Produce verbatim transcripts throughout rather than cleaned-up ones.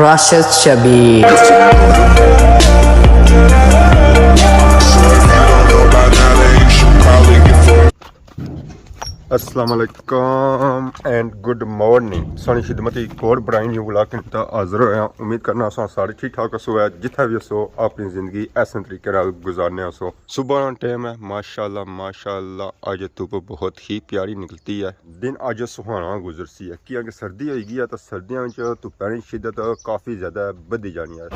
راشد شبیر۔ السلام علیکم اینڈ گڈ مارننگ۔ سانی خدمت ایک اور برائن نیو ولاگ کے ساتھ حاضر ہویا۔ امید کرنا اساں سارے ٹھیک ٹھاک ہسو ہے، جتھے بھی ہسو اپنی زندگی احسن طریقے نال گزارنے ہسو۔ صبح نا ٹائم ہے، ماشاءاللہ ماشاءاللہ اج دھوپ بہت ہی پیاری نکلتی ہے۔ دن اج سہانا گزرسی ہے، کیونکہ سردی ہوئی گئی ہے، تو سردیاں وچ دھوپاں نی شدت کافی زیادہ ودھی جانی ہے۔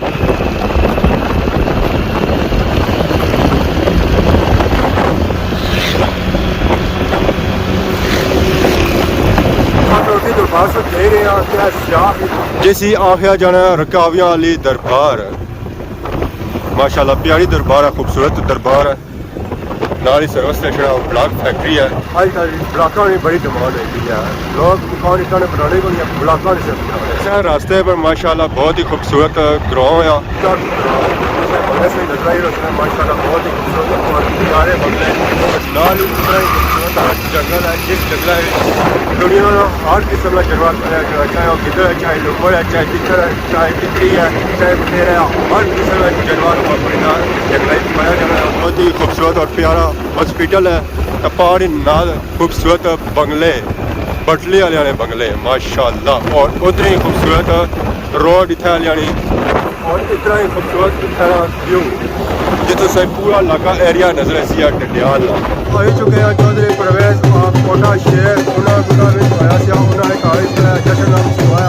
جیسی آخیا جانا رکاویاں والی دربار، ماشاءاللہ پیاری دربار ہے، خوبصورت دربار ہے۔ نال ہی سروس سٹیشن ہے، بلاک فیکٹری ہے۔ اج کل بلاکاں نی بڑی ڈیمانڈ ہوئی گئی ہے، لوگ دکان اتنا نے بنانے کو نہیں، بلاکاں نے صرف بنانے۔ اچھا، راستے پر ماشاءاللہ بہت ہی خوبصورت گراؤنڈ ہے۔ بڑے سے نظر آئی رہتے ہیں، ماشاءاللہ بہت ہی خوبصورت اور پیارے بنگلے۔ نال ہی اتنا ہی خوبصورت جنگل ہے، جس جنگل ہے دنیا نا ہر قسم کا جانور پایا جانا، چاہے وہ گدڑ ہے، چاہے لومڑ ہے، چاہے تیتر ہے، چاہے تتری ہے، چاہے بٹھیرا ہے، ہر قسم کا جانور اپنے نال جنگل پایا جانا ہے۔ بہت ہی خوبصورت اور پیارا ہاسپٹل ہے، تے پہاڑی نال خوبصورت بنگلے، بٹلی والے نے بنگلے ماشاءاللہ، اور اتنے ہی خوبصورت روڈ اتھے والے نے، اور اتنا ہی خوبصورت اتھے نا ویو، جتھوں سے پورا علاقہ ایریا نظر اسی ڈڈیال نا۔ پہنچ چکے ہیں چوہدری پرویز آپ کوٹا شیر، انہاں گلا وچ ہویا سیا، انہاں نے کاغذ پہ جشن نام سوایا۔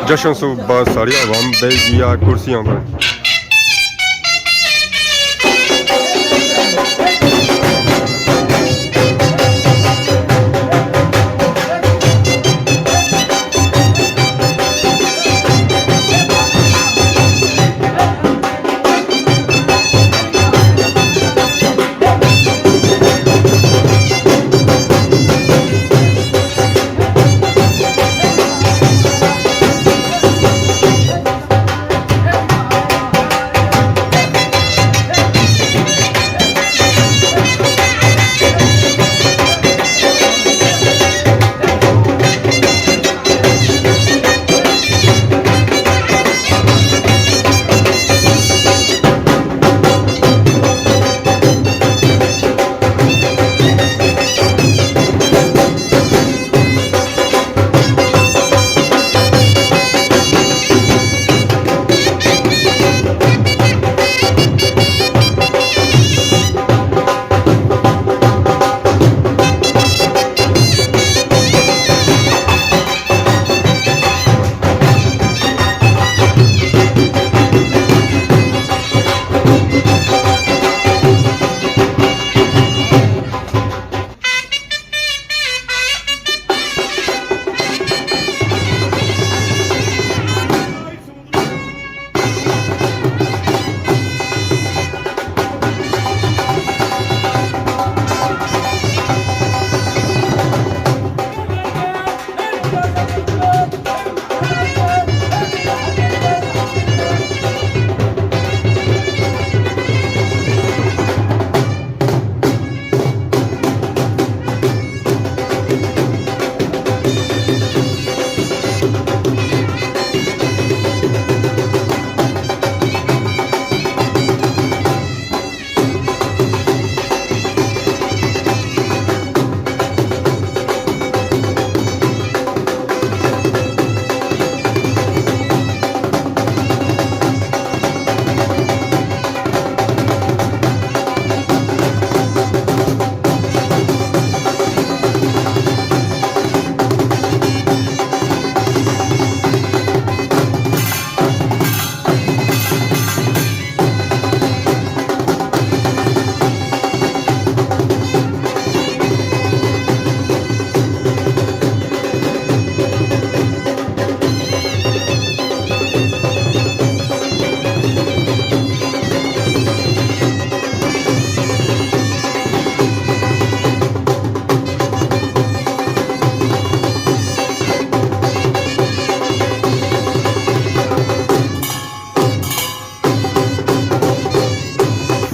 جشن سوں بعد ساری عوام بہی گیا کرسیاں پر۔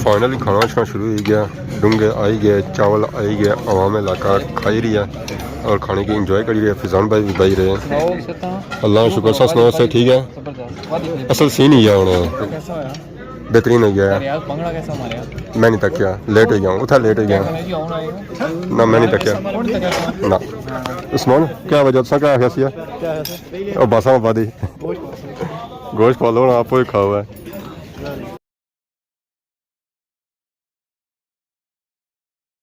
فائنلی کھانا شانا شروع ہوئی گیا، ڈونگے آئی گئے، چاول آئی گئے، عوام علاقہ کھائی رہی ہے اور کھانے کی انجوائے کری رہی ہے۔ فیضان بھائی بھی بھائی رہے ہیں۔ سناؤ، کس طرح؟ اللہ کا شکر، سب سناؤ، سب ٹھیک ہے؟ زبردست، واہ جی۔ اصل سین ہی ہے ہن۔ کیسا ہویا؟ بہترین ہو گیا ہے۔ یار، بھنگڑا کیسا ماریا؟ میں نہیں تکیا، لیٹ ہو گیا ہوں، اتھا لیٹ ہو گیا۔ کیا کرنے جی، آن آئے ہو؟ نہ، میں نہیں تکیا۔ کون نہیں تکیا سر؟ نہ۔ عثمان، کیا وجہ، تساں کیا آخیا سی؟ کیا ہے سر؟ او باسا آبادی۔ گوشت۔ گوشت کھا لو نا، آپ ہی کھاؤ ہے۔